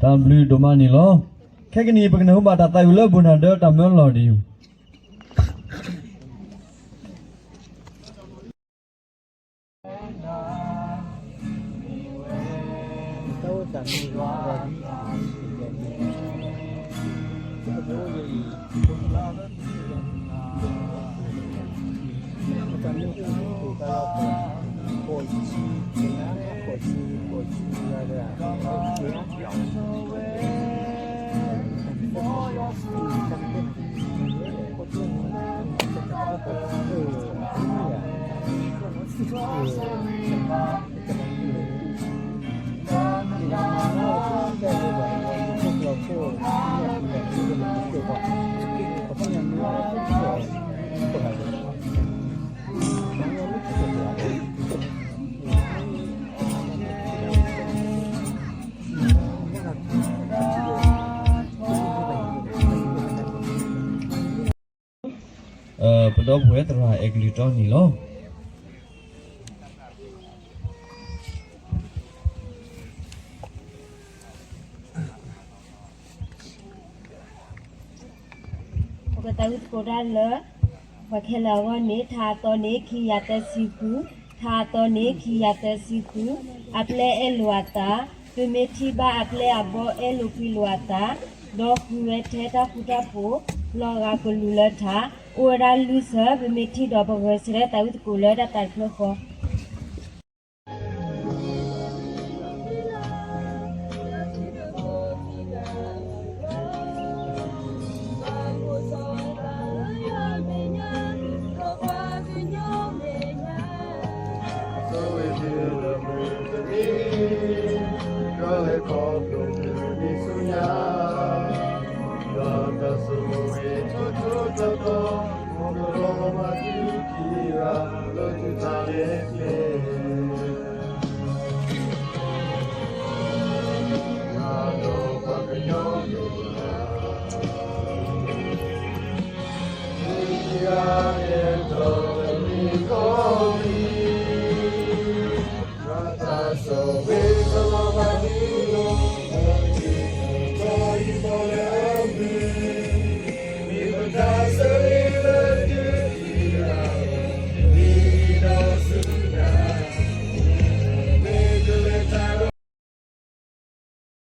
တၢ်ဘျုးဒိၣ်မးန့ၣ်လီၤ. ခဲကနံၣ်အံၤ ပကနၢ်ဟူဘၣ်တၢ်သးဝံၣ်လၢဘိၣ်နၢ်ဒၢတၢ်မၢလီၢ်ဒ်အံၤ ပဒီပုၢ်ဝဲၢ်သရၣ်အဲၣ်ကလုၢ်တီန့ၣ်လီၤ. ပကသးဝံၣ်သကိးတၢ်လၢ ပှၤခဲလၢာ်အဂီၢ်န့ၣ် ထါအသီန့ၣ် ခံကယၤသၢဆံဃု, ထါအသီန့ၣ် ခံကယၤသၢဆံဃု, အပျဲၢ်အဲၣ်လိာ်အသး, ပမ့ၢ်ထံၣ်ဘၣ်အပျဲၢ်အဘီၣ်အဲၣ်လိာ်ကွံလိာ်အသး, ဒီးဃုဝဲထဲတၢ်ဃူတၢ်ဖိး, လီၤဂာ်ကလူးလၢထါ, အိၣ်ဝဲဒၣ်လွံၢ်ဆၢ, ပမ့ၢ်ထံၣ်ဒီးပဂဲၤဆၢထၢၣ်သးဝံၣ်သကိးလၢတၢ်သးတဖျၢၣ်ဃီ